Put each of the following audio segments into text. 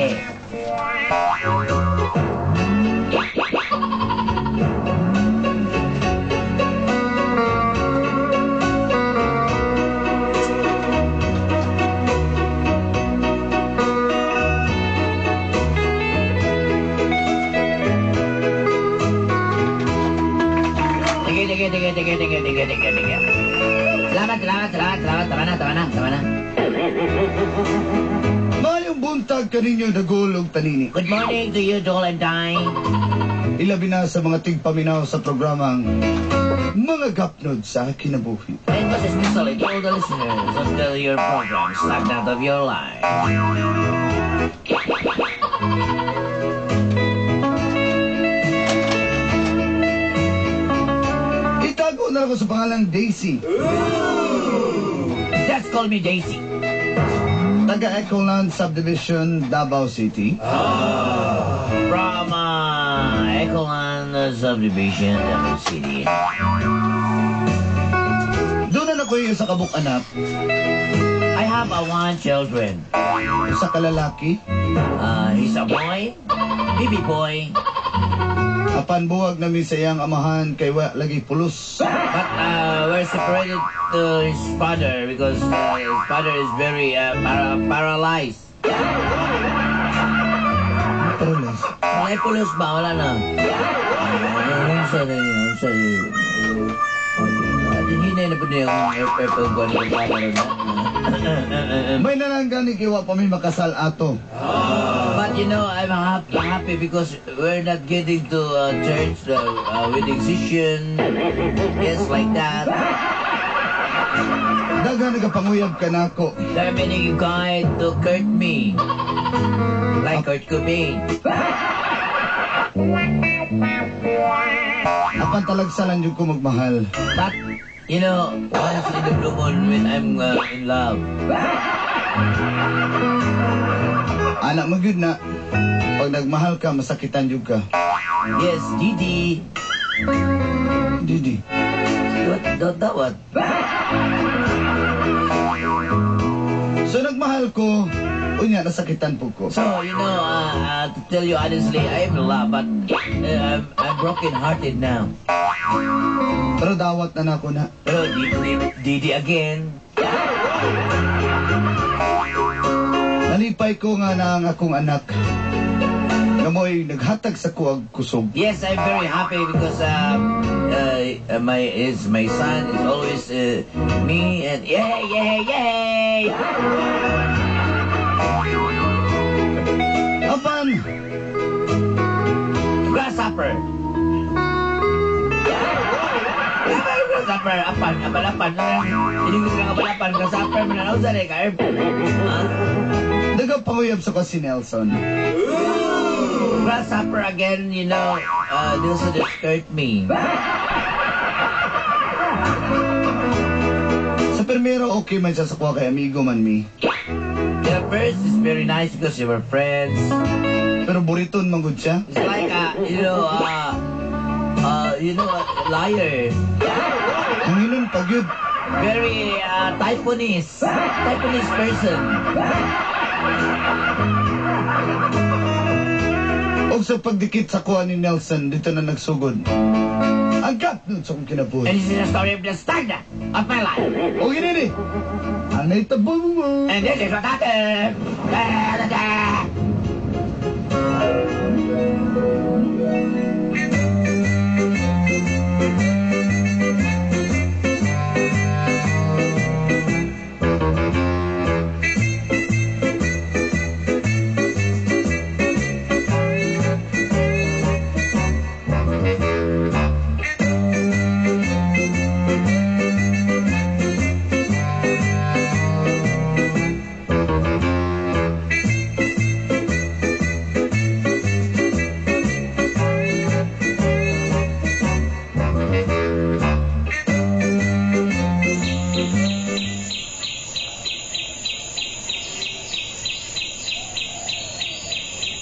Yeah. Sige, sige, sige, sige, sige, sige, sige, sige. Salamat, salamat, salamat, salamat. Tama na, tama na, tama na. Maayong buntag kaninyo Dagol ug Tanini. Good morning to you, Dol and Dine. Ilabi na sa mga tigpaminaw sa programang Mga Gapnod sa Kinabuhi. And most especially to all the listeners of your program, Stagnant of Your Life. Itago na ako sa pangalang Daisy. Just call me Daisy. Taga Ecoland Subdivision, Davao City. From Ecoland Subdivision, Davao City. Doon na ako yung sa kabuk anak, I have a one children. Sa kalalaki. He's a boy, baby boy. Apan buwag nami sa iyang amahan kay wa lagi pulos. But we're separated to his father because his father is very paralyzed. Paralyzed? May pulos ba? Wala na. Ano sa na yun? Sa hindi na po niya yung airport ko na. May nalanggani kay wa pa mi makasal ato. But you know, I'm happy because we're not getting to church, the wedding session. Yes, like that. Daghan nagapanguyab ka nako. There are many guys to hurt me. Like Kurt Cobain. Apan talagsalan jud ko magmahal. But, you know, once in the blue moon when I'm in love. Anak mo gyud na, pag nagmahal ka, masakitan jud ka. Yes, Didi. Didi. What, what, that what? So nagmahal ko, unya, nasakitan po ko. So, you know, to tell you honestly, I'm in love, but I'm broken-hearted now. Pero dawat na nako na. Pero Didi, Didi again. Nalipay ko nga na ang akong anak. Nga mo'y naghatag sa kuag kusog. Yes, I'm very happy because my son is always me and yay, yay, yay! Apan! Grasshopper! Grasshopper, apan, apan, apan. Hindi ko silang apan, apan. Grasshopper, mananaw sa rin, ka. Nagapanguyab sa ko si Nelson. Grasshopper again, you know, Nelson just hurt me. Sa primero, okay man siya sa kuha kay amigo man mi. The first is very nice because you were friends. Pero buriton man gud siya. It's like, you know, a liar. Hanginon pag yun. Very typhonese. Typhonese person. Og sa pagdikit sa kuha ni Nelson, dito na nagsugod. Ang gap nun sa kong kinabuhi. And this is the story of the start of my life. O ginini, ang naitabo mo. And this is what happened. Da, da, da.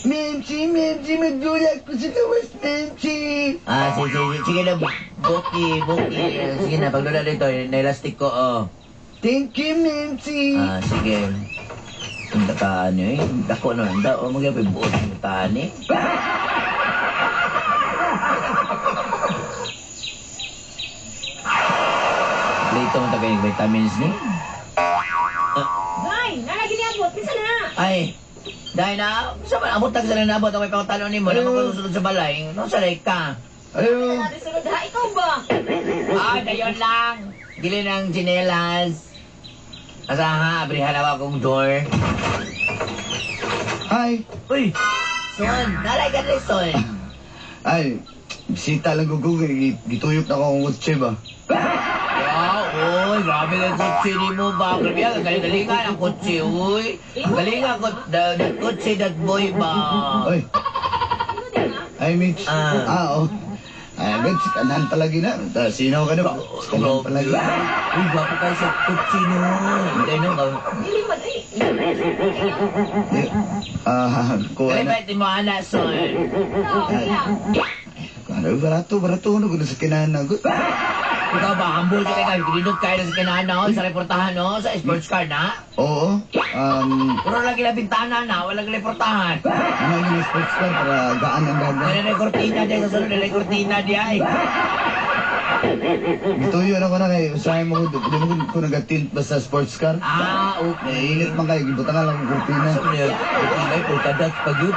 Menchi, Menchi, magulat ko sa gawas, Menchi. Sige, sige, sige na, Buki, Buki. Sige na, paglula dito, na-elastic ko, oh. Thank you, Menchi. Sige. takaan niyo eh. Dako naman daw. O magyapin buot ng takaan eh. Lito mo tagay vitamins ni. Day, nalagi niya abot. Bisa na. Ay, dahil na, sa man, abot tag sa nabot ang may pangutalo nimo, na magsusunod sa balay, no sa ka. Ayo. Natin sunod ha. Ikaw ba? Ah, dayon lang. Dili ng tsinelas. Asa ha, abrihan na akong door. Hi. Uy, Son, nalay ka rin, Son. Ay, bisita lang ko ko. Gituyok na ako akong kotse ba? Wow, uy, grabe ang kotse ni mo ba? Grabe ang galing-galingan ang kotse, uy. Ang galing ang the kotse, that boy ba? Oy. Ano din ha? Ay, Mitch. Ah. Ah, oh. Ay, agad, si kanan palagi na. Sino ka na ba? Si kanan palagi. Uy, gwapo kayo sa kotse no. Hindi no, Dili man ay. Eh, ah, kuha Kaya na. ba mo ana, Son? Ikaw, lang. Ano, barato, barato. Ano, gusto sa kinana. Ikaw ba, humble ka kayo, grinod kayo na sa kinana, oh, sa reportahan, no? Sa sports car, na? Oo. Puro lang ila bintana na, walang reportahan. Ano yung sports car para gaan ang dagan. Wala na kortina diya, sa sunod na kortina diya, ay. Gituyo na ko na kay usahay mo ko. Di mo ko nagatint ba sa sports car? Ah, okay. Naiinit man kayo, gibutangan lang ang kurtina. Sa mga kortina, polka dot pag yun.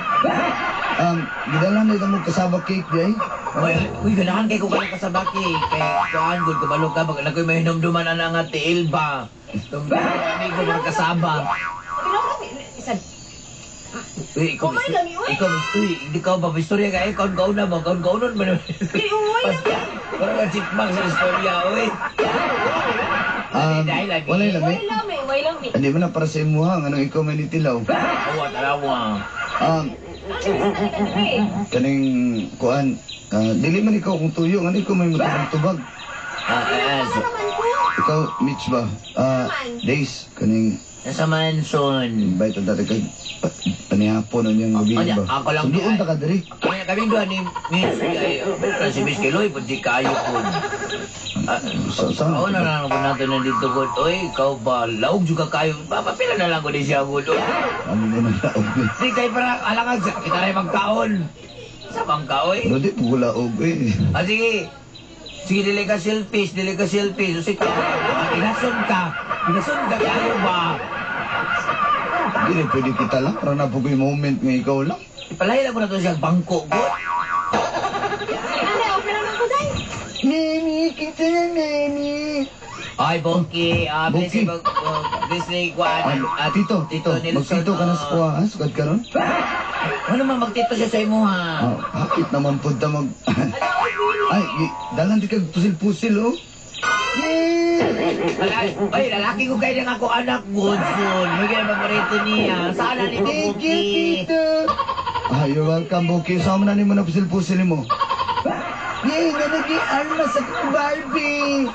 Gidala na ito mo kasaba cake di ay. Uy, uy, ganahan kay ko kanang kasabaki. Kay kuan gud kabalo ka bag nakoy may hinumduman ana nga tiil ba. Tung amigo mga kasaba. Tinawag isa. Uy, ikaw, Kumain lang, uy. ikaw, uy, hindi ka ba istorya ka, ikaw kauna mo, kaon kaunon man. Di uy. Parang nga chipmunk sa istorya, uy. Dahil lagi. Walay lami. Way lami, way lami. Hindi mo na para sa imuha, anong ikaw may nitilaw. Awa, tarawa. Ano yung ka diri? Kaning kuan, dili man ikaw kung tuyo, ano ikaw may matubag-tubag. Ah, ah, so, Ano naman ko? Ikaw, Mitch ba? Days, kaning nasa mansion. invite ang dati kay panihapon ang niyang gabi Onya, ba? ako lang So, doon di- ta ka diri. Kami kaming duha ni Miss ay pero si Miss Kiloy pud di kayo pud. Ah, Sa Oo na lang po natin nandito ko. Uy, ikaw ba? Laog juga kayo. Papapila na lang ko di siya ko. Ano mo na laog eh. Di kay para alangan sa kita rin magkaon. Sa bangka, oy. Pero di po laog eh. Ah, sige. Sige, dili ka selfish, dili ka selfish. So, sige, inason ka. Inason ka kayo ba? Dili pwede kita lang, para na po ko'y moment nga ikaw lang. Ipalahi lang ko na to siya bangko, god. Ano, okay lang ko day. Mimi, kita na, Mimi. Ay, Boki. Ah, Boki. bless, bless, Kwan. Ay, Ah, tito, tito, Nelson, magtito ka na sa oh. kuha, ha? Sugad ka ron? Ano man magtito siya sa imo, ha? Ah, hakit naman po ta mag... Ano, oy, Billy. Ay, dalan di kag pusil-pusil, oh. Yeah! Ay, ay, lalaki ko kayo ng ako anak, Godson. May kaya paborito niya. Sana ni mo, Thank you, Boki. tito. Ah, you're welcome, Boki. Sama na nimo na pusil-pusil mo. Yay, nalagi alma sa Barbie.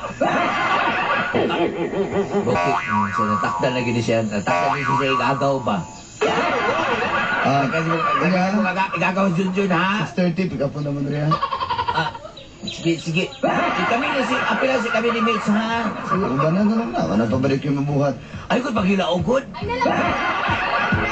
Boki, so natakda na gini siya. Natakda gini siya sa igagaw ba? Ah, Kasi mo, yeah. igagaw Junjun, ha? 6:30, pick up mo naman rin, ha? Ah, sige, sige. Eh, kami na si, apila si kami ni Mitch, ha? Sige, uban na na lang na. Wala pabalik yung mabuhat. Ay, good, paghilaw, good. Ay na lang.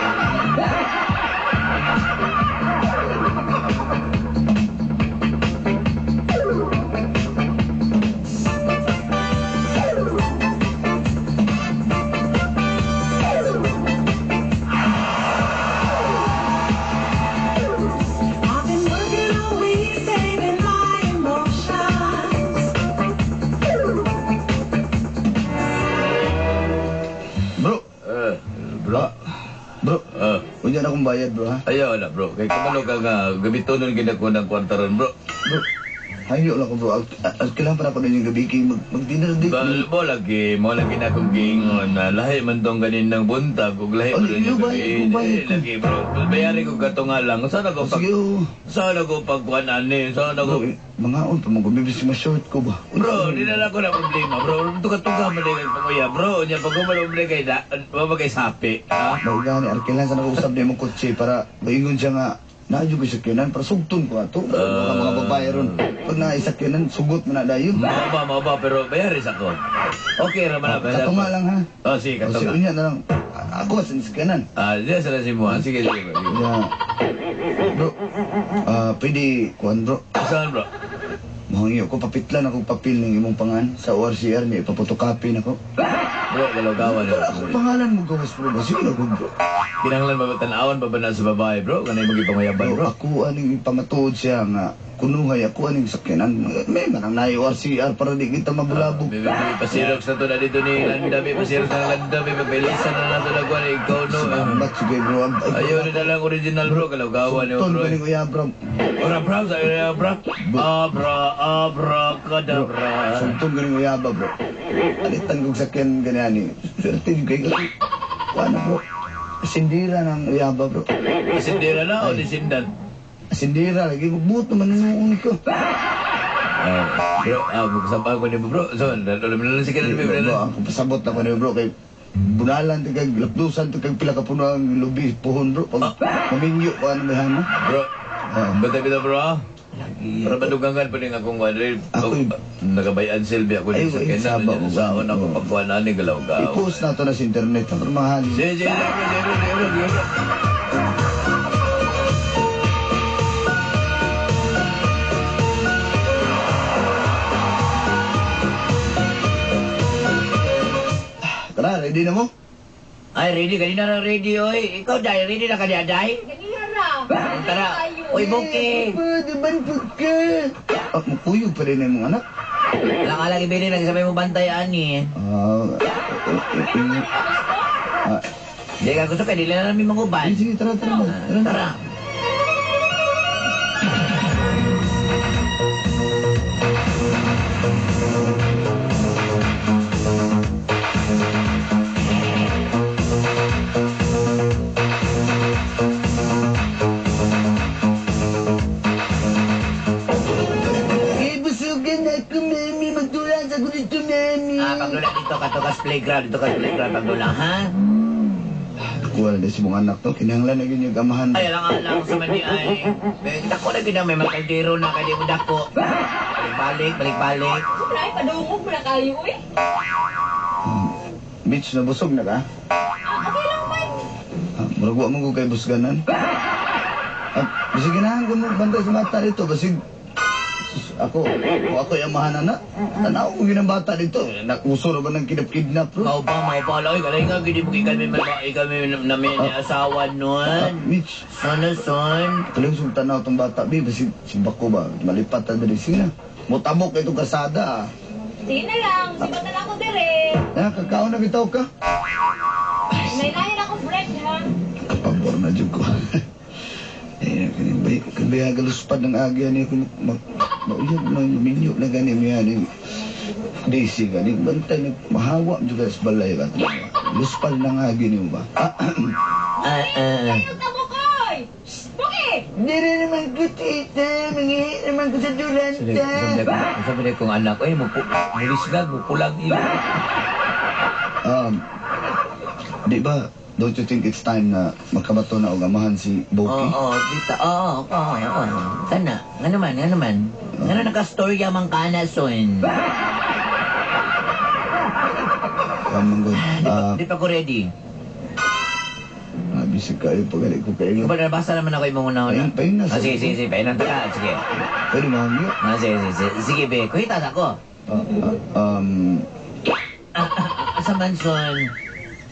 I've been working all week, saving my emotions. Bro, Eh, bro. bro. Ah, Unya na akong bayad, bro, ha? ayaw na bro. Kay kabalo ka nga gabitonon gid ako ng kwarta ron, bro. Bro, hayo lang ko, bro. Kailangan pa na ako yung gabi kay mag-dinner date. Ba, mo lagi, mo lagi na akong giingon na lahi man tong ganin ng buntag ug lahi Ay, man yung yung bayad gabi. ko, bayad Eh, ko. lagi bro. Bayari ko kato nga lang. Sana ko pag Sige, oh. sana ko pagkuan ani, sana Bro, ko eh, mga on, pamagumibis yung short ko ba? Bro, di na lang ko na problema, bro. Tuga-tuga man din panguya, bro. Nya pag gumalo mo kay da, mabagay sapi, ha? Maugani, arkilan sa nag-usap niya mong kotse para maingon siya nga, naadyo ko sakyanan, para sugton ko ato. Mga babae ron. Pag naisakyanan, sugot mo na dayon. Mao ba, pero bayari sa ko. Okay ra man na, bayari. Katunga lang ha. Oh, sige, O, si katunga. unya na lang. Ako sa sakyanan. Ah, diya sa si mo. Ah, sige, sige, bro. Sige. Ya. Bro, pwede, kuan bro. Saan, bro? Mahangyo ko, papitlan ako papel ng imong pangan sa ORCR niya, ipapotocopy na ko. Bro, galawgawan. Wala akong pangalan mo gawas bro, ba? Sige na ko bro. Kinahanglan ba ba tanawan ba ba na sa babae, bro? Kanay mo gipangayaban, Bro, bro. ako aning ipamatuod siya nga kunuhay ako aning sakyanan. May manang na ORCR para di kita mabulabog. May may pasirox na to na dito ni Landa, may pasirox na Landa, may pagbilisan na nato na kuwan, ikaw no. Salamat sige bro. Ayaw na dalang original, bro, kalawgawan niyo, Ton bro. galing uya bro. Ora, bro, sabi niya, bro. Abra, abra, kadabra. Sulton galing uya ba bro. Alitan kong sakyan ganyan ni. Swerte yung kayo kasi. Kuan na bro. Sindira ng uyaba bro. Sindira na o disindan? Sindira lagi buot naman noon ko. Ah, bro, magsampal ko niyo, bro. So, alam na lang si Kenan, Bro, bro. bro, ang pasabot na ko niyo bro kay bunalan ti kag lapdusan ti kag pila ka puno ang lubi puhon bro. Pag mamingyo ko ano may hamo. Bro, bantay bitaw, bro, ah. Para madugangan pa rin akong ano, Ako- nagabayan silbi ako Ay, din sa ay, Kenan. saba mo. Saon ako Oo. pagkuhan na ni galaw-gaw. I-post na to na sa internet. Ang mahal. Sige, sige, bro, sige, bro, sige, bro, sige, bro. Tara, ready na mo? Ay, ready kanina na ready, oy. Ikaw, Day, ready na ka niya, Day? Ganina ra. Tara. Uy, Buki. Pwede ba ka? Ah, mukuyog pa rin na imong anak. Alang-alang ibili, nagsabay mo bantay, ani. Ah, ah, Hindi ka gusto, kaya dili na namin manguban. eh, sige, tara, tara. Tara, Tara. Ibusugan ako, mami. Magdulas ako dito, mami. Ah, pagdula dito ka, to kas playground, dito kas playground, pagdula, ha? Kuha na si mong anak to. Kinahanglan na yun yung amahan. Ay, alang-alang sa mani ay. May dako na gina, may mga kaldero na, kaya di mo dako. Balik-balik, balik-balik. Ay, padungog mo na kayo, uy. Mitch, nabusog na ka? Ah, okay lang man. Ah, murag wa man ko kay busganan. Ah, basig ganahan ko mo bantay sa bata dito. Basig, sus, ako, kung ako yung amahan na, tanaw ko ginang bata dito. Nakuso na ba ng kidnap-kidnap, bro? Mao ba, mao ba, oy, kalay nga, gini mo ikaw may ikaw may namin ni asawa Ah, nun. Mitch, Son, son. tuloy sa tanaw tong bata, bi, basig, simbako ba, malipat na dali. Sige na, mutabok itong kasada, ah. Sige na lang, sibatan ako dire. Ah, kakaon na bitaw ka. Nailahin ako bread, ha? Kapabor na dyan ko. Eh, kaning bay, kaning bay, galuspad ng agya niya kung mauyab na minyo na gani niya ni Daisy gani bantay nag mahawa juga sa balay ba. Luspad ng agya niyo ba? Ah, Ah, ah. Ayaw tamo koy! Buki! Dire naman ko tita, mangihi naman ko sa duranta. Sabi niya kong anak, oy, mulisgag, mupulag ilo. Di ba, don't you think it's time na makabato na og amahan si Oo, Boki? oo, tita. Oo, oo, oo. Kana, nga naman, nga naman. Nga na nakastorya man ka na, son. Manggod. Di pa, Ah, di pa ko ready. bisig kayo pag ko kayo. Ikaw ba nabasa naman ako yung mga una-una? Pahin- pahin na, Ah, sige, sige, sige, pahinan ta ka. Sige. Pwede mahangyo. Ah, sige, sige, sige. Sige, be. Kuhita ako. Ah, ah, um, Ah, ah, asa man, son?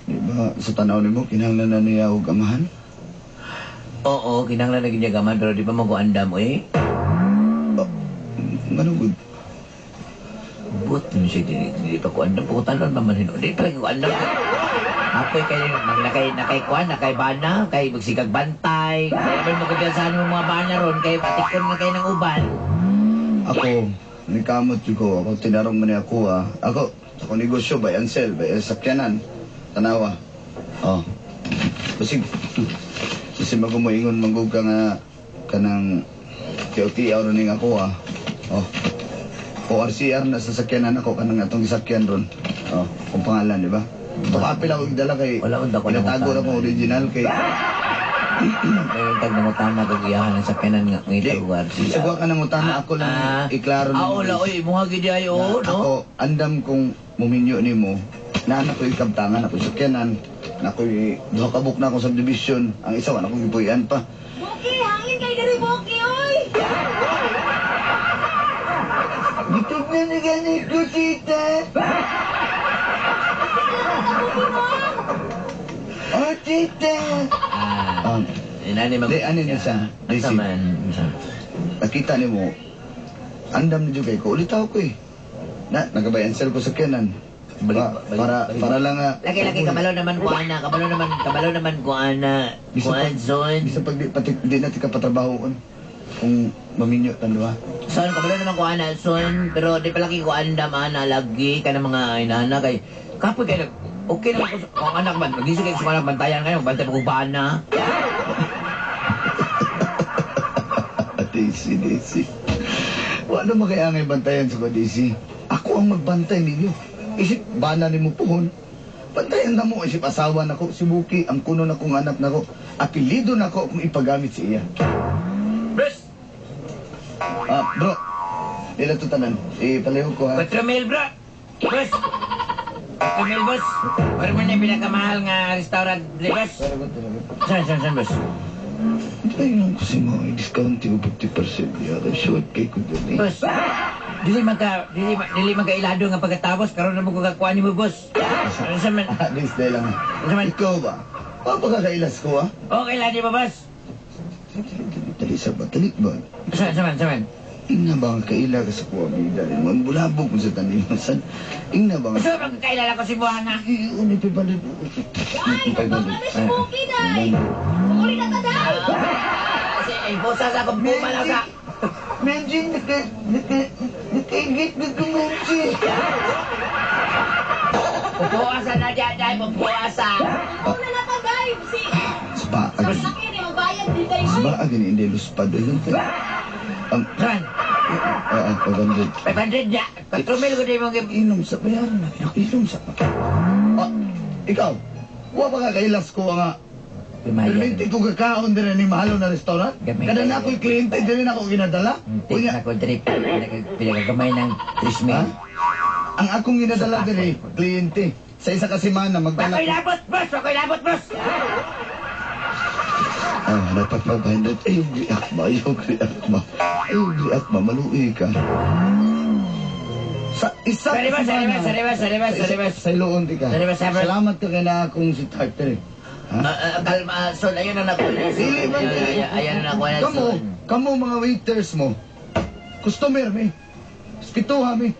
Di ba, sa tanaw nimo kinahanglan na niya og amahan? Oo, kinahanglan na ginyagaman, pero di pa mag-uandam, eh. Ngano gud? But, naman siya, di pa ko andam. Pukutan pa man hino. Di pa lagi ko andam. Apoy kay nakay nakay kuan, nakay bana, kay magsigag bantay. Kaya man magkumpiyansahan mo mga bana ron, kay patikon na kayo ng uban. Ako, nikamot jud ko. Ako tinarong man niya ako ah. Ako, sa akong negosyo, buy and sell, buy and sakyanan. Tanawa. Oh. Basig, kasi magumoingon manggug ka nga kanang tiyaw-tiyaw ron ning ako ah. Oh. ORCR na sa sakyanan ako kanang atong gisakyan ron. Oh, kung pangalan, di ba? Ito kapil ako igdala kay Wala akong dako ng Pinatago na utana. akong original kay Ngayon tag nangutana kag iyahan ang sakyanan nga Di, ngitag RCR. Sigwa ka ng utana, ako lang iklaro Ah, nimo. wala, oy, imuha gid ay, oo, no? Ako, andam kong muminyo nimo, na anak ko ikabtangan, ako sakyanan. Nakoy duha ka book na akong subdivision. Ang isa wala akong gipuy-an pa. Buki, hangin kay diri Buki, oy! Gitog na ni gani ko, tita. Oh, tita. Ah, inani mag... Di, ano niya siya? Di, Asa si- man? Nakita ni mo, andam ni Jugay ko, ulitaw ko eh. Na, nagabayan sel ko sa kanan. Balik, balik, Para, balik. para lang nga. Laki-laki, kabalo naman ko, ana. Kabalo naman ko, ana. Bisa Kuan, son. Bisa pag di, pati, di na tika patrabahoon. Kung maminyo tan ba? Son, kabalo naman ko, ana, son. Pero di palaki ko andam, ana, lagi. Ka ng mga inana kay... Kapoy kayo, okay naman ko, kung anak man, mag-isip kayo sa anak, bantayan kayo, bantay pa kong bana. Daisy, Daisy. Wala mo kaya ngay bantayan sa ko, Daisy. Ako ang magbantay ninyo. Isip, bana ni mo puhon. Bantayan na mo, isip asawa na ko, si Buki, ang kuno na kong anak na ko. Apelido na ko kung ipagamit sa iya. Bes! Ah, bro. Dila to tanan. Ipalihog ko ha. 4 mil, bro! Boss! 4 mil, boss! Pero mo na yung pinakamahal nga restaurant, di, boss? Very good, very good. Saan, saan, saan, boss? Hindi ba yun kasi mo, i-discount ko 50% niya. Short kay ko dun eh. Boss, dili magkailado nga pagkatapos karon na mo ko kakuha nimo, boss. Ano sa man? Ah, this day lang. Ano man? Ikaw ba? Papakakailas ko ah. Okay lang di ba, boss? Dali sa ba? Dali ba? Saan, saan, saan? Ingna ba ang kaila ka sa kuha bida? Ang bulabog mo sa tanimasan. Ingna ba ang... Gusto magkailala ko si Buhana. Ay, unay 500. Day, nagbawa na si Buki, day! Uli na ta, day! Kasi ay bosa sa akong puma lang sa... Menjin, nakaigit na ko, Menjin. Pupuasa na dyan, dyan, pupuasa. Una na ta, day! Si... Sa baag. Sa laki ni magbayad di, day, Sa oy! baag, hindi luspad. Ayun tayo. Ang... Saan? Ah, 500. 500 niya. 4 mil ko di mo gib... Inom sa bayaran na. Inom sa... Ah, ikaw. Wa pa ka kailas ko nga. Perminti ko kakaon din ni mahalo na restaurant. Gamay Kada kayo. na ako'y kliyente, dili na ako ginadala. Unya, Unya, na ko trip. Pinakagamay ng 3 mil. Ha? Ang akong ginadala diri, kliyente. Sa isa ka semana magdala. Ako'y labot, boss! Ako'y labot, boss! Ah, dapat 500. Ayaw griak ba? Ayaw griak ba? Ayaw griak ba? Maluwi ka. Sa isa Sorry, boss, sorry, boss, sorry, boss, sorry, boss, sorry, boss. Sa iloon di ka. Sorry, boss, sorry, boss. Salamat ka kay na akong si Tartar eh. Ha? Ah, ah, kalma, son, ayun ang nakuha. Dili man, dili. Ayun ang nakuha na, Kamo, son. kamo mga waiters mo. Customer mi. Pito mi.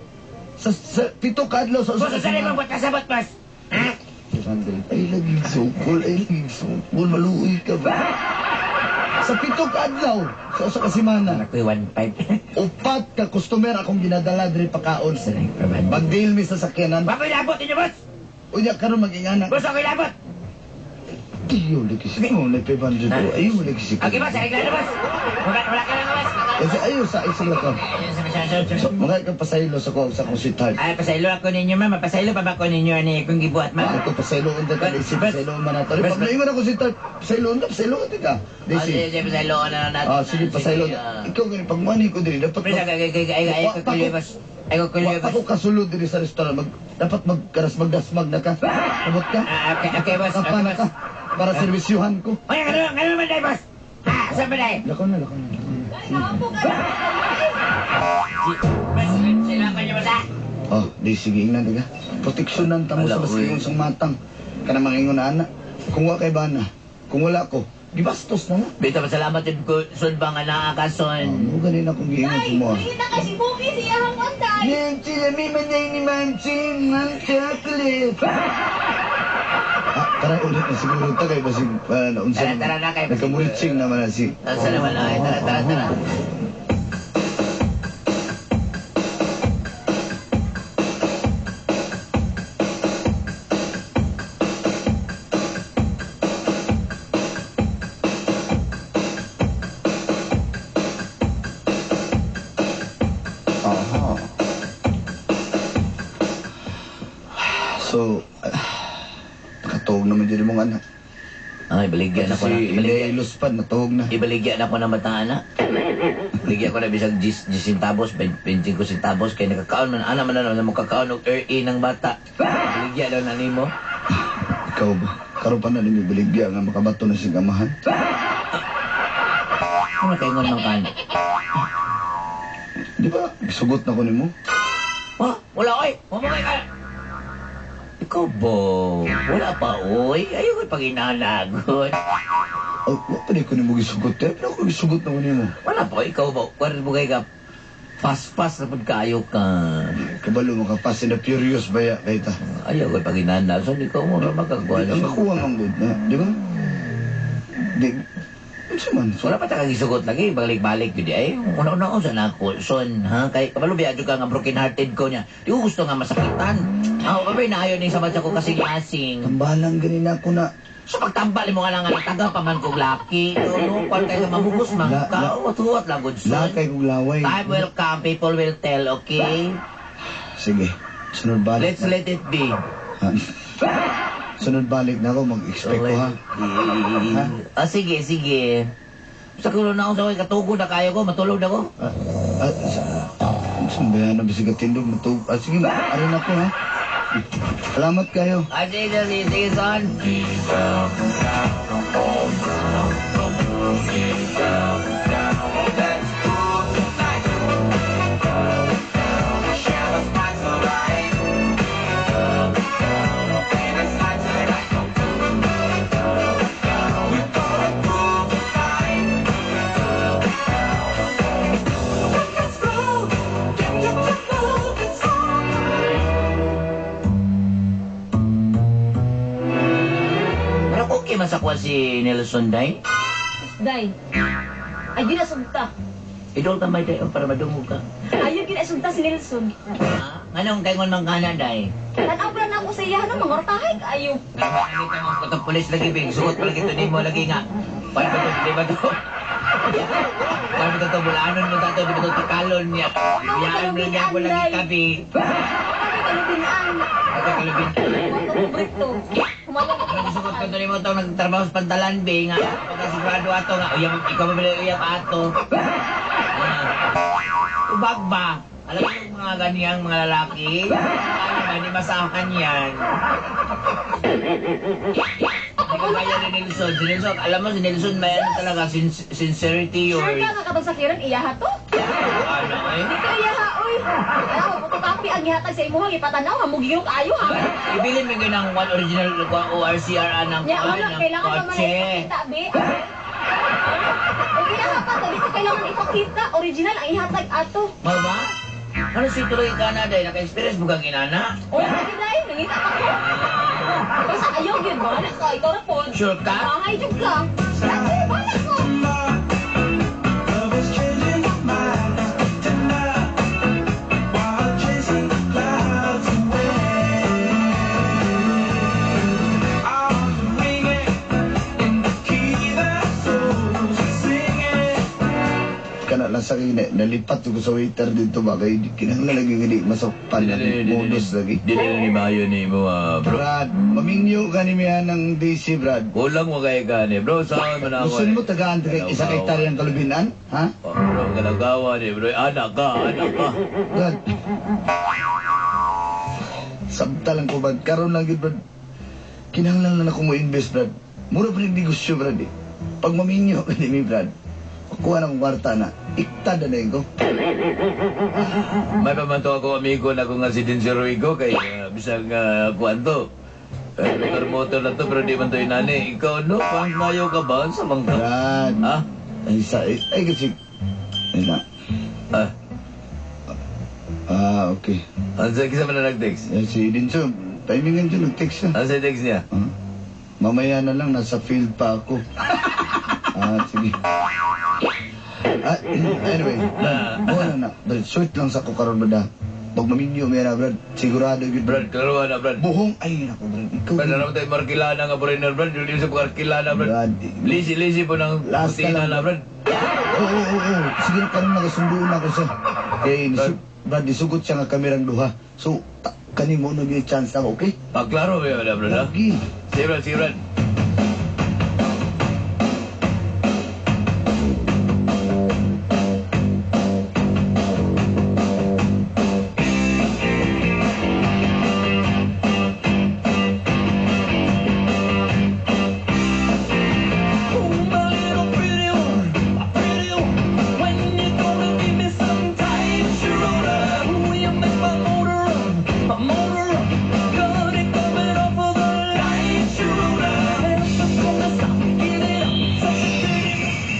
Sa pito kaadlaw sa Boss, saan mo kasabot, boss? Ha? 500. Ay, laging sukol. Ay, laging sukol. Maluwi ka ba? Sa pito kaadlaw, sa usa ka semana, Ako'y 1.5. upat ka customer akong ginadala diri pakaon. Pag-deal mi sa sakyanan. Ako'y labot inyo, boss! Unya karon mag-ingana. Boss, ako'y labot! Ayaw lagi si ko, na 500 ko. Ayaw lagi si ko. Okay, boss, ay klaro, boss. Wala ka lang, boss. Kasi ayaw sa isa lang ka. Ayun, sa So, mga ka pasaylo sa ko sa akong sweetheart. Ay, pasaylo ako ninyo, ma'am. Pasaylo pa ba ko ninyo ani kung gibuhat, ma'am? Ako pasaylo unta ka, Daisy, Bas- pasaylo man nato. Bas- Pag naingon ako sweetheart, pasaylo unta, pasaylo unta ka. Ah, Daisy. sige, sige, pasaylo na lang natin. Ah, sige, pasaylo. Ah. Ikaw gani pag money ko diri dapat Pre, ay, ay, ay, boss. Ay, Wa kukuliyo, pa boss. ko kasulod diri sa restaurant. Dapat magkaras magdasmag na ka. Abot ka. Ah, okay, okay, boss. Kapa Okay, na boss. ka. Para serbisyuhan ko. Oy, ano naman day, boss? Ah, saan ba day? Lakaw na, lakaw na. Lakaw na. Day, nahampo ka na. Boss, sila ko niyo, boss, ah. Oh, di sige ingnan ka. Proteksyonan ta mo Ala, sa uy. baski sang matang. Kana mangingon na ana. Kung wa kay bana, kung wala ko, gibastos na nga. Bito, pasalamat din ko, son ba nga naa ka, son? Mo ganin akong giingon Day, sa mo. uli na kay si Buki, siya ang day! Nancy, lami man ni Manchin ng chocolate. Ah, tara ulit na siguro ta kay basig naunsa. Tara, tara na, kay basig- Nagkamuritsing naman na si. Saan naman, ay, tara, tara, tara. Aha. So, nakatuog naman dyan mong anak. Ay, baligyan ako na. Si Ibaligyan. Ilay Luspad, natuog na. Ibaligyan ako ng bata, anak. Baligyan ko na bisag 10 centavos, 25 centavos, kay nakakaon man, ana man na, makakaon og RA ng bata. Baligyan daw na nimo. Ikaw ba? Karon pa na ninyo baligya nga makabato na siyang amahan. Ano kaingon man ka na? Di ba? Sugot na ko nimo. Ha? Wala oy. Mamukay ka. Ikaw ba? Wala pa oy. Ayaw ko'y paginanagot. Oh, wa pa ko nimo gisugot eh. Pero ako gisugot na ko nimo. Wala pa oy. Ikaw ba? Kung mo kay ka paspas na pud kaayo ka. Kabalo maka Fast and the Furious ba ya kay ta. Ayaw ko'y paginanagot. So, ikaw mo ra magkagwala. Ang nakuha man gud na, di ba? Di unsa man? So, Wala pa ta kagisugot lagi, balik-balik yun di ay. Una-una ko sa nako, son, ha? Kay kabalo biya ka nga broken hearted ko niya. Di ko gusto nga masakitan. Ako pa ba naayon ni sa ko kasing-asing. Tambalang ganin ako na. So pagtambal mo nga lang nga taga pa man kog laki. No, kwan kay ka mamugos man ka. Uwat-uwat lang gud son. Lakay kong laway. Time will come, people will tell, okay? Sige. Sunod balik. Let's let it be. Ha? Sunod balik na ako, mag-expect ko ha. Ha? Ah, sige, sige. Sa kulo na ako sa akin, katugod na kayo ko, matulog na ko. Ah, ah, saan ba yan? Bisig tindog matug. Ah, sige, arin ako ha. Salamat kayo. Ah, sige, sige, sige, son. Let's go, get your moving on. Pero okay man sa kuha si Nelson Day. Day. Ayun na sugta. Idol ka may day oh, para madungog ka. Ayun gina sugta si Nelson. Ha? Anong kaingon man kana day? Tanaw pa na ako sa iya, no, mangortahay kaayo. Nakakita mo katong pulis lagi bing suot pa lagi to nimo lagi nga. Pan ba to di ba to? Pan ba to bulanon mo tato di ba to tikalon niya. Biyaan mo lang ko lagi kabi. Ako kalubinan. Ate kalubin. Ako brito. Humayo ko Ang sugot ko to nimo to nagtrabaho sa pantalan be nga. Pagkasigurado ato nga uyab ikaw ba bili uyab ato. Ah. Ubag ba? Alam mo yung mga ganiyang mga lalaki? Ano ba, di masahan yan. Hindi ko kaya ni Nelson. Si Nelson, alam mo si Nelson, may ano talaga, sincerity Sure or... ka nga katong sakiran iyaha to? Ano eh? Dito iyaha oy. Alam mo photocopy ang gihatag sa imuha gipatanaw ha mugiyok ayo ha. Ibilin mo yun ang one original ORCR ng, Nya wala ng kailangan pa man kotse. ipakita be. Og iyaha pa to dito kailangan ipakita original ang ihatag ato. Mao ba? Ano si tuloy ka na dahil naka-experience mo kang inana? Wala ka gid nangita pa ko. Basta ayaw gyud bahala ka ikaw ra pod. Sure ka? Bahay jud ka. Kasi bahala ko. Love is changing my mind tonight while chasing the clouds away. I'm ringing in the key that souls are singing. Kana lang sa akin, nalipat ko sa waiter dito ba? Kay kinahanglan lagi nga di masakpan na modus lagi. Dili na ni Mayo ni mo, ah, bro. Brad, mamingyo ka ni Mian ng DC, Brad. Kulang mo kay ka ni, bro. Saan man ako? Gusto mo tagaan kay isa kay Tariang Kalubinan? Ha? Oh, bro, kalagawa ni, bro. Anak ka, anak ka. Brad. Sabta lang ko, Brad. Karon lang yun, Brad. Kinahanglan lang ako mo invest, Brad. Mura pa rin negosyo, Brad, eh. Pag maminyo ka ni mi, Brad, kuha ng kwarta na, iktada na yun ko. May pamanto ako amigo na kung nga si Denzel Ruigo kay bisag kuan to. Eh, motor motor na to pero di man to inani. Ikaw no, pang mayo ka ba? Sa bangka? Brad. Ha? Ay, sa, ay, ay, kasi, ay na. Ah, Ah, okay. ang sa kisa man na nag-text? Eh, si Dinso, timingan dyan, nag-text siya. Ang sa text niya? Ah, mamaya na lang, nasa field pa ako. Ah, sige. Ah, anyway, Brad, mo na na. Brad, short lang sa ko karon Brad. Ah. Pag maminyo, mera, Brad, sigurado yun, Brad, Brad. klaruan na, Brad. Buhong, ay, naku, Brad. Ikaw, Brad, alam mo tayo markilana nga foreigner, Brad. Hindi sa markilana, Brad. Brad. Lisi, lisi po ng Last na kusina lang. na, Brad. Oo, oo, oo. Sige, karon nakasunduon ako siya. Eh, Brad, isugot siya nga kamerang duha. So, kani mo na yung chance na ako, okay? Ah, klaro ba yun, Brad, ha? Lagi. Sige, Brad, sige, Brad.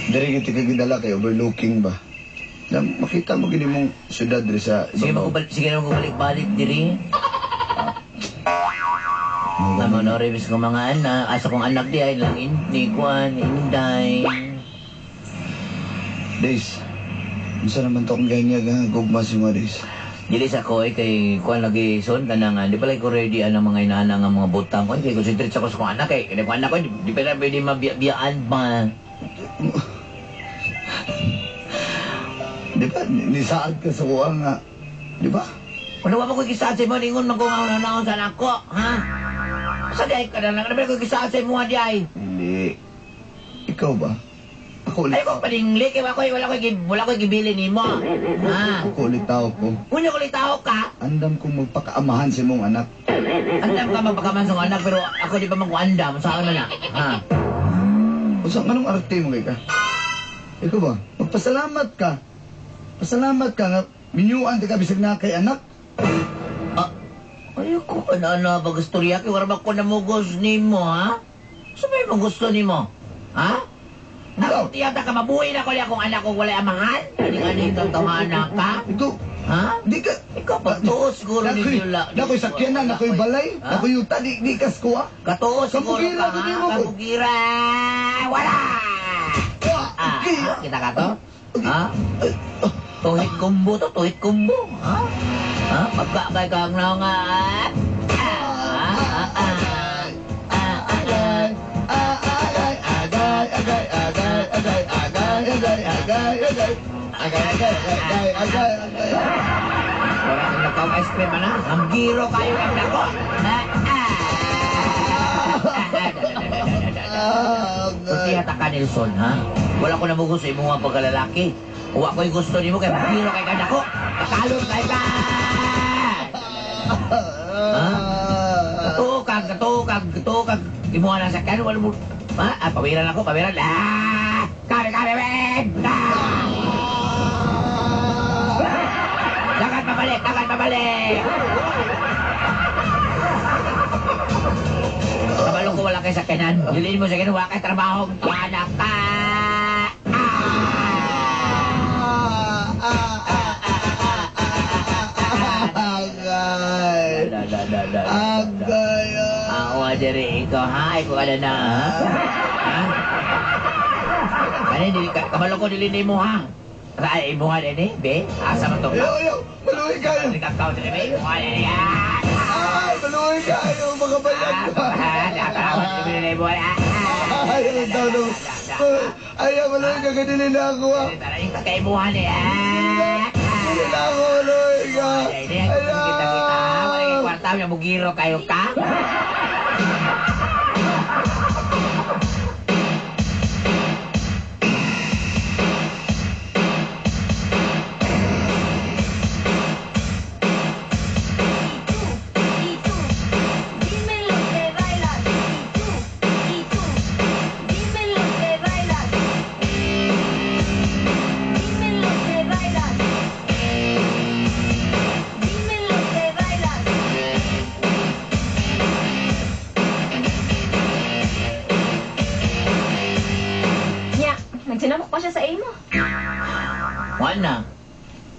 Diri kita ka gidala kay overlooking ba. Na makita mo gini mong syudad diri sa Sige ibabaw. makubalik, sige na makubalik-balik diri. Mo Tama na rin ko mga anak, asa kong anak di ay lang in, ni Juan, Inday. Days. Unsa naman to akong ganyag ha, gugma si mga days. Dili sa ko ay kay kuan lagi son kanang di pala ko ready anang mga inana nga mga butang ko kay concentrate sa ko sa kong anak kay kay kong anak ko di pa na pwede mabiya-biyaan ba. Di ba? Nisaad ka sa kuha nga. Di ba? Wala wa mo ko gisaad sa imo ningon man ko nga naon sa anak ko, ha? Sa di ay kada lang ko gisaad sa imo di ay. Hindi. Ikaw ba? Ako ulit. Ay ko paningli kay wala ko wala ko gibili nimo. Ha? Ako ulit tao ko. Unya ko tao ka. Andam kong magpakaamahan sa imong anak. Andam ka magpakaman sa anak pero ako di pa magkuandam sa na na. Ha? Unsa anong arte mo kay ka? Ikaw ba? Magpasalamat ka. Pasalamat ka nga minyuan ka bisag na kay anak. Ay ko ano ano pag-istorya kay wala ba ko namugos nimo ha? Sa may mo gusto nimo? Ha? Ako tiyata ka mabuhi na ko niya kung anak ko walay amahan? Ani ani itong tamahan ka? Ikaw, Ha? di ka Ikaw pagtuos siguro Nakoy, ninyo la. nakoy sakyanan, nakoy balay, Ha? nakoy yuta, di kas kuha. Katuos siguro Kamugira ka, ko ha? nimo ko. Kamugira! Wala! Ah, Okay. ha? Kita ka to? Ha? Tuhit kumbo to, tuhit kumbo. Ha? Ha? Pagka kay kang na nga. Ah, ah, ah, ah, ah, ah. Agay, agay, agay, agay, agay, agay, agay, agay, agay. Agay, agay, agay, agay, agay. Wala kang nakaw ice cream, ana. Hamgiro kayo kang dako. Ah, ah. Ah, Kunti agay. hata ka, Nelson, ha? Wala ko namugos sa imong mga pagkalalaki. Wa ko'y gusto nimo kay hamgiro kay kang dako. Katalon kay ka! Katukag, katukag, katukag. Imuha na sa kan, wala mo. Ha? Ah, pawiran ako, pawiran. Ah! Kare, kare, wen! Ah! Dagat pabalik, dagat pabalik! Kabalong ko wala kay sakyanan. Diliin mo sa kanan, wala kay trabaho. Anak ka! Ah! Agay. Da, da, da, da, da, da. Agay. Ah, o, diri ikaw, ha? Ikaw ka na na, ha? Ha? Kani, dili ka, kabalo ko, dili ni mo, ha? Ay, imo ha, dili, be? Asa man to? Ayaw, ayaw. Maluwi kayo. Dili ka, kaw, dili, be? Imo ha, dili, ah! Ay, maluwi kayo. Mga bayag Ah, ko. ah, ah, dili, mo, ah, ah. Ayaw, daw, daw. Ayaw, maluwi ka. Ganili na ako, ah. Tara, yung kakaimuhan, eh, ah! Dili na ako, maluwi ka. Ay, di, kita kita, wala kay kwarta, may bugiro kayo ka? Y tú, y tú, dime lo que bailas. Y tú, dime lo que bailas. Dime lo que bailas. Dime lo que bailas. Nya, nagsinamok pa siya sa imo. Wala.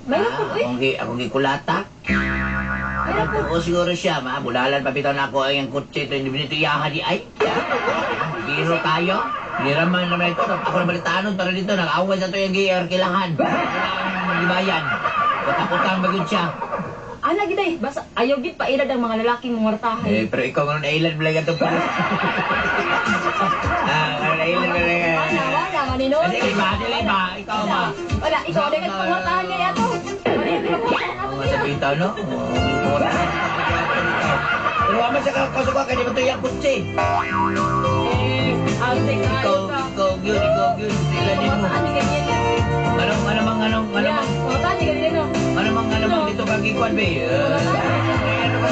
May rapod, uy. Akong gikulata. May rapod. Oo, siguro siya, ma. Bulalan pa bitaw na ako ang kutsi ito. Hindi binito iyaha di ay. Biro tayo. Niraman naman ito. Ako na balitanon para dito. Nag-away sa ito yung giarkilahan. Wala ang gibayan. Puta-putang bagod siya. Ana gid ay, basta ayaw gid pailad ang mga lalaking mangwartahay. Eh, pero ikaw ngayon island mo lang itong palis. Ah, ngayon island mo lang. Wala, wala, manino. Dili ba? Dili ba? Ikaw ba? Wala, ikaw na kagpangwartahan niya ato. Wala, pangwartahan Oo, ato nga niya. sa bitaw, no? Oo, pero wala siya kasuka kaya di ba ito yung kutsi? Eh, ate kayo Ikaw, ka. ikaw, yun, ikaw, yun. Sila din mo. Pangwartahan niya ganyan yan. Anong, ano mang, anong, ano Yeah, mang, pangwartahan niya ganyan, no? ano mang, ano mang dito kang gikuan, be? Ano ba?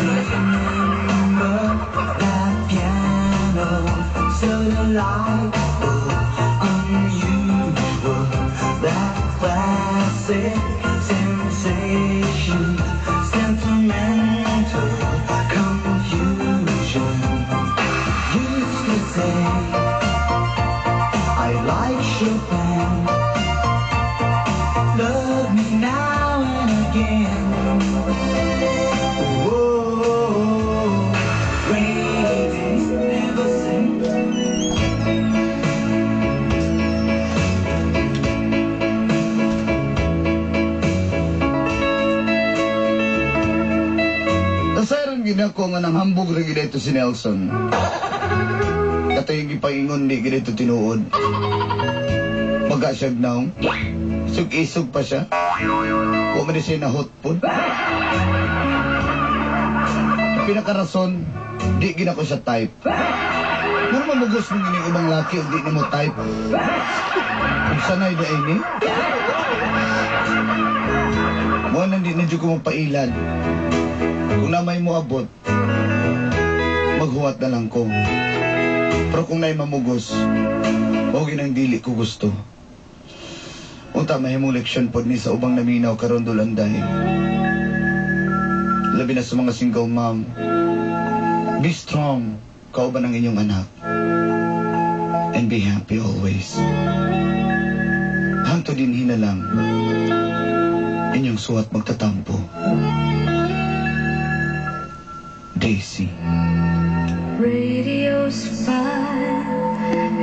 That piano so delightful, unusual, that classic sensation, sentimental confusion. Used to say I like Chopin. can. Love me now and again. Whoa, rainy days never say. Nasayran gid ako nga nang hambog ra gid ito si Nelson. Katay gipaingon di gid ito tinuod. Baga siya naong. Isog-isog pa siya. Wa man ni siya nahot pod. Pinakarason, di gid ako siya type. Mura mamugos mong ining ubang laki ug di nimo type. Ug sanay di ay ni. Mo nang di na jud ko mapailad. Kung namay mo abot, maghuwat na lang ko. Pero kung na'y mamugos, mao ginang dili ko gusto. Unta mahimong leksyon pod ni sa ubang naminaw karon dulanday. Labi na sa mga single mom. Be strong, kauban ang inyong anak. And be happy always. Hangtod din hinalang, inyong suwat magtatampo. Daisy. Radio's